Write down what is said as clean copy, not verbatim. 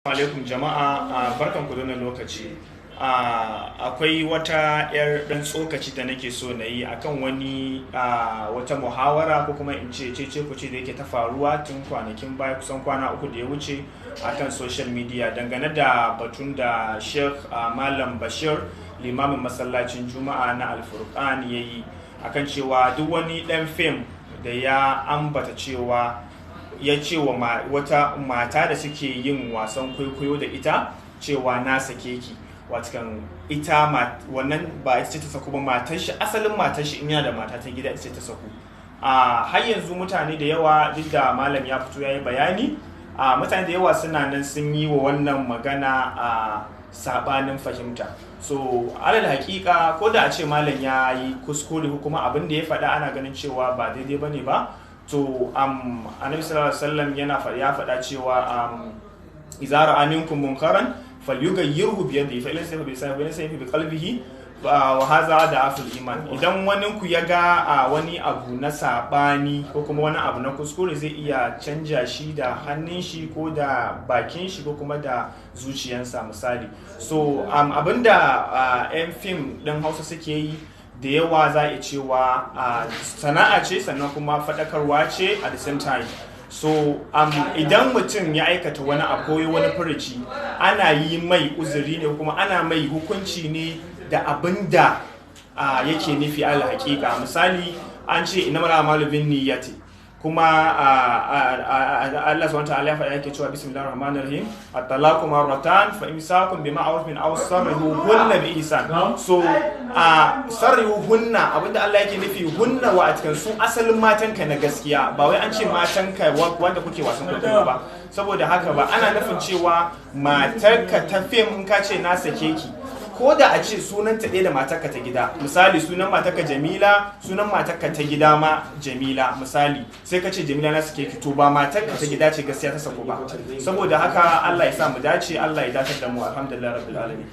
Alaikum jama'a, barkan ku da wannan lokaci. Akwai wata 'yar ɗan tsokaci da nake so na yi akan wani wata muhawara, ko kuma in ce cece kuce, da yake ta faruwa tun kwanakin baya, kusan kwana 3 da ya wuce, akan social media, dangane da batun da Sheikh Malam Bashir, limamin masallacin Juma'a na Alfurqan, ya yi akan cewa duk wani ɗan fim da ya ambata cewa ya ce wa wata mata da suke yin wasan kwaikwayo da ita cewa "Na sake ki", watakan ita wannan ba ita ce ta saku ba, matar shi, asalin matar shi, in yana da mata ta gida, ita ce ta saku. A har yanzu mutane da yawa, duk da malam ya fito ya yi bayani, a mutane da yawa suna nan sun yi wa wannan magana a sabanin fahimta. So alal hakika, ko da a ce malam ya yi kuskure ko kuma abin da ya faɗa ana ganin cewa ba daidai ba ne ba, to Annabi sallallahu alaihi wasallam yana ya faɗa cewa "Idza ra'a minkum munkaran falyughayyirhu bi yadihi, fa in lam bi lisanihi, fa in bi qalbihi, wa hadha ad'aful iman." Idan wani ku ya ga wani abu na sabani ko kuma wani abu na kuskure, zai iya canja shi da hannun shi ko da bakin shi ko kuma da zuciyansa, misali. So abinda 'yan fim ɗin Hausa suke yi da yawa, za a iya cewa sana'a ce, sannan kuma faɗakarwa ce at the same time. So idan mutum ya aikata wani abu ko wani furuci, ana yi mai uzuri ne, kuma ana mai hukunci ne da abin da yake nufi al hakika. Misali, an ce "Innamal a'malu bin niyyati", kuma Allah subhanahu wa ta'ala ya faɗa, yake cewa "Bismillahir rahmanir rahim, at-talaqu marratan, fa imsakun bi ma'rufin aw sarrihuhunna bi ihsan." So sarrihuhunna, abinda Allah yake nufi, hunna wa a su asalin matanka na gaskiya, ba wai an ce matanka wanda kuke wasan kwaikwayo ba. Saboda haka ba ana nufin cewa matarka ta fim, in ka ce "Na sake ki", ko da a ce sunanta ɗaya da matarka ta gida, misali sunan matarka Jamila, sunan matarka ta gida ma Jamila, misali, sai ka ce "Jamila, na sake ki", to ba matarka ta gida ce gaskiya ta sako ba. Saboda haka Allah ya sa mu dace, Allah ya datar da mu. Alhamdulillah rabbil alamin.